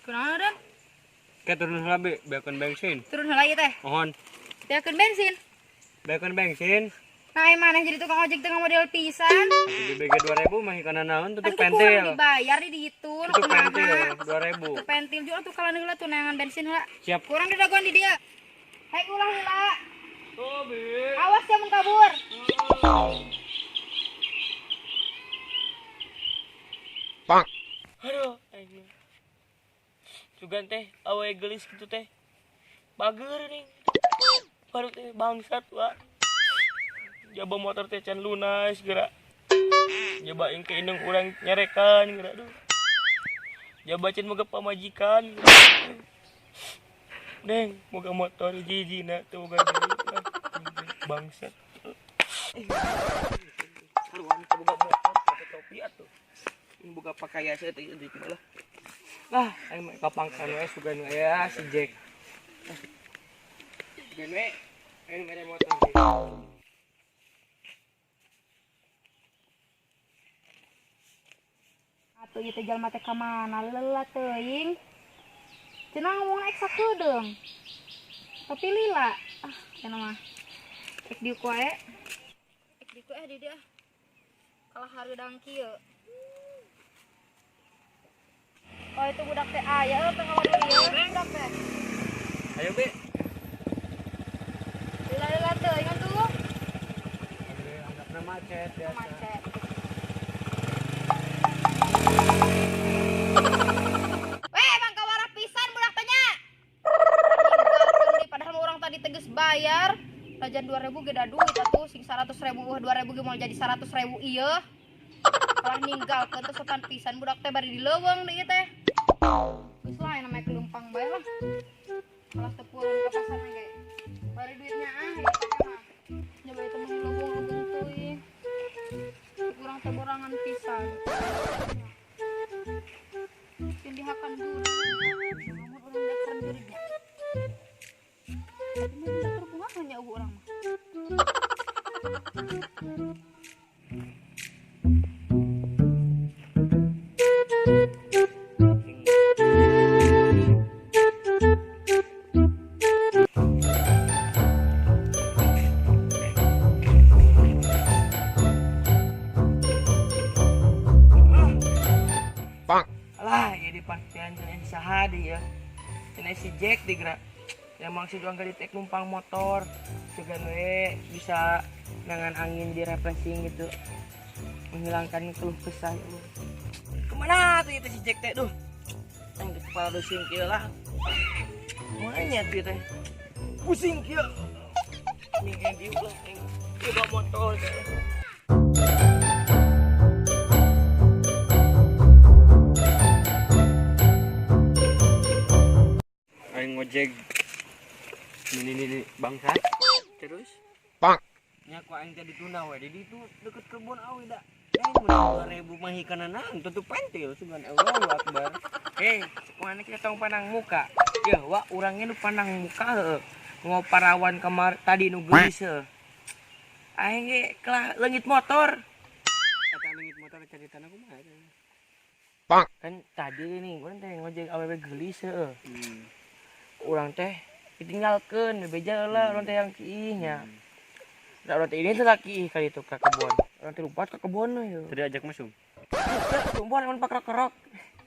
Kunaon, Dan? Kayak turun heula be, beakeun bensin. Turun heula ieu teh. Mohon. Beakeun bensin. Beakeun bensin. Nah, maneh jadi tukang ojek tengah model pisan. Di BG 2000 mah kana naon tutup Kan pentil. kurang dibayar di ditu. Tutup pentil 2000. Tutup pentil juga tuh kalah heula tuh neangan bensin heula. Siap. Kurang didagoan di dia. Hai ulah heula. Oh, be. Awas ya mun kabur. Bang. Aduh, aing. Sugan teh awe gelis gitu teh. Bager nih. Baru teh bangsat, Wak. Jaba motor teh can lunas geura. Jaba aing ke indung urang nyarekan geura aduh. Jaba can moga pamajikan. Deng, moga motor hiji-hijina teu boga deui. Bangsat. Haruan teu boga motor pakai topi atuh. Boga pakaian saeutik eutik mah lah. Lah, aing mah kapangkan we sugan we ya si Jack. Sugan we aing mere motor. Atuh ieu teh jalma teh ka mana leula teuing. Cenah ngomongna ek sakedeung. Tapi lila. Ah, cenah mah. Ek diuk wae. Ek diuk di dieu. Kalah hareudang kieu. Oh itu budak teh aya teu ngawal ieu budak teh. Ayo be. Lila-lila teuing atuh. Anggapna macet biasa. Macet. Weh, bang kawarah pisan budak teh nya. Padahal mah urang tadi tegas bayar. Rajan 2000 ge da duit atuh sing 100.000 eueuh 2000 ge moal jadi 100.000 ieu. Kalah ninggalkeun teh sopan pisan budak teh bari dileuweung deui teh. Geus lah namanya kelumpang bae lah. Kalah teu purun ka pasar ge. Bari duitnya ah ieu teh mah. Nyoba itu mah leuweung-leuweung teuing. Urang teh borangan pisan. Tindihakan dulu. Namun urang daftar juridnya. Tapi mun daftar bunga hanya eueuh urang mah. Bang. Alah, ya di parkiran cenah saha di ya. Cenah si Jack di gerak. Ya maksud urang ka ditek numpang motor. Sugan we bisa nangan angin di refreshing gitu. Menghilangkan keluh kesah ya Allah. Kemana tuh itu si Jack teh duh. Yang di kepala pusing kieu lah. Monyet ieu teh. Pusing kieu. Ning dieu lah aing. Ieu bawa motor teh. Aing ngojek. Ini bangsat. Terus? Bang. Nya ku aing teh ditunda we di ditu deket kebun awi da. Aing mun 2000 mah hikana naon tutup pentil sugan Allahu Akbar. Eh, mana kita tong pandang muka. Ya, wak urangnya nu pandang muka heueuh. Mau parawan kamar tadi nu geulis heueuh. Aing ge kelah leungit motor. Eta leungit motor caritana kumaha eta? Bang. Kan tadi nih urang teh ngojek awewe geulis heueuh. Urang teh ditinggalkeun bebeja heula urang teh yang kiih nya. Da urang teh ini teh kiih ka ditu ka kebon. Urang teh lompat ka kebon we. Tadi ajak mesum. Tumbuhan mun pakrok-kerok.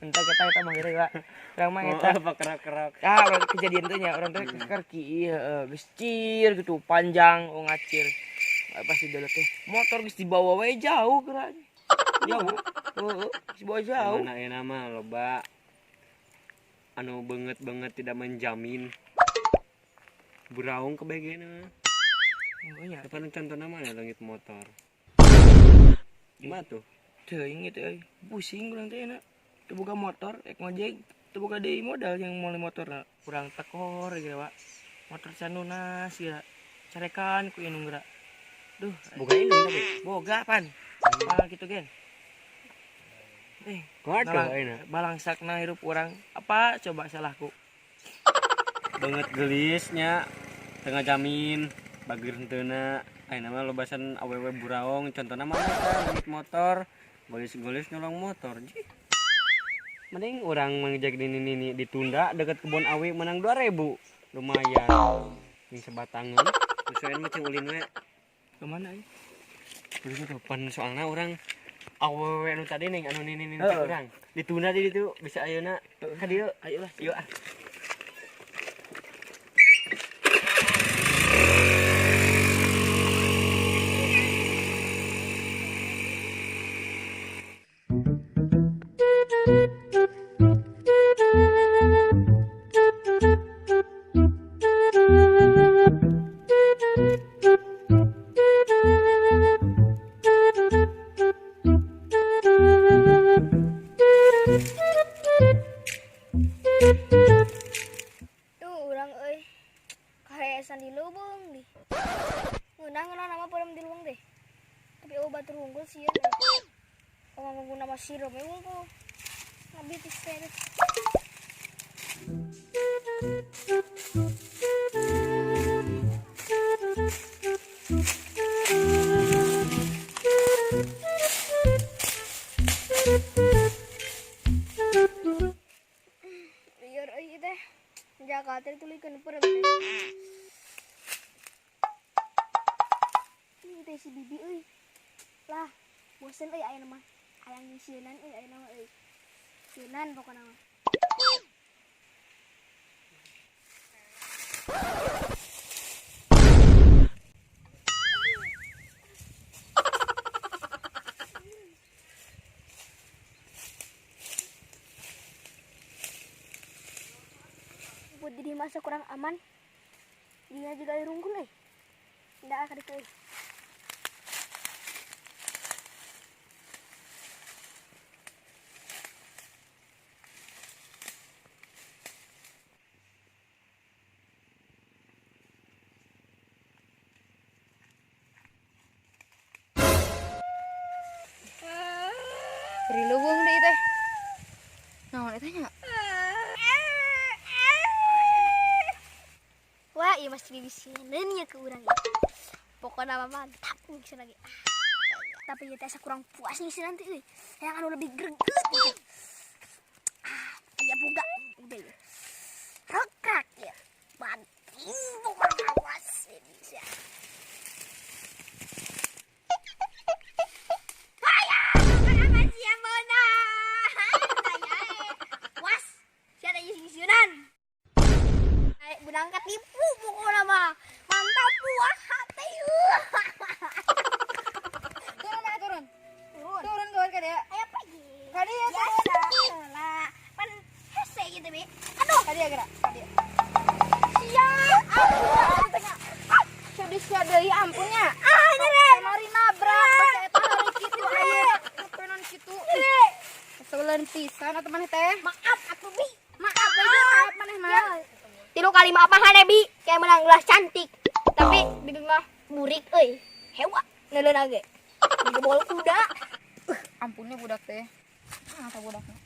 Entah kita eta mah geura. Urang mah eta pakrok-kerok. Ah, urang kejadian teh nya urang teh keur kiih heeh, geus cir gitu panjang oh ngacir. Pasti deuleu teh motor geus dibawa we jauh geura. Jauh. Heeh, geus dibawa jauh. Mana euna mah loba anu beungeut-beungeut tidak menjamin. Buraung kabehna. Oh nya. Kapan contohna mah leungit motor. Kumaha tuh? Teuing itu euy. Pusing urang teh enak. Teu boga motor, ek ngojek, teu boga deui modal yang meuli motorna. Urang tekor geura, Wak. Motor can lunas geura. Carekan ku indung geura. Duh, boga indung tapi boga pan. Pan kitu gen. Kumaha ayeuna? Balangsakna hirup urang. Apa coba salahku? Banget gelisnya tengah jamin bageur henteuna. Ayeuna mah lobasan awewe buraong contohna mah eta leungit motor, golis-golis nyolong motor. Jih. Mending urang Mang Jack di nini ditunda deket kebun awi menang 2000. Lumayan. Ini sebatangan. Sesuaian mah cing ulin we. Kemana euy? Itu tuh pan soalna urang awewe anu tadi ning anu nini nini urang. Ditunda di ditu bisa ayeuna ka dieu. Ayolah. Yuk ah. Tuh urang euy. Kahesan di leuweung di. Ngeunah-ngeunah nama peureum di leuweung teh. Tapi eueuh batur unggul sieun. Oh nganggo nama sirup we unggul. Ngabi pisan. Lieur euy teh. Jaga teh tuluykeun peureum teh. Ini teh si Bibi euy. Lah, bosen euy ayeuna mah. Hayang nyisieunan euy ayeuna mah euy. Sieunan pokona mah. Buat jadi masa kurang aman. Dia juga rungkul euy. Ndak akan itu euy. Beri leuweung deui teh. Naon eta nya? Wah, ieu masih bibisieun nya ke urang ieu. Pokona mah mantap ngisian lagi. Tapi ieu teh asa kurang puas ngisian teh euy. Hayang anu lebih greget gitu. Ah, aya boga udah ieu. Rokrak ieu. Banting pokona awas ini sia. Berangkat tipu pokoknya mah mantap puas hati. Turun mana turun? Turun. Turun keluar ka dia. Ayo pergi. Ka dia turun. Lah, pan hese gitu bi. Aduh, ka dia gerak, ka dia. Siap. Aduh, Sedih sia deui ampunnya. Ah, nyere. Kamari nabrak basa eta hari kitu ayeuna kepenan kitu. Keseuleun pisan atuh maneh teh. Maaf atuh bi. Maaf bi, maaf maneh mah. Tilu kali maaf mah bi, kayak menang gelas cantik. Tapi bibi mah burik euy. Hewa neuleun age. Digebol kuda. Ampunnya budak teh. Ah, ta budaknya.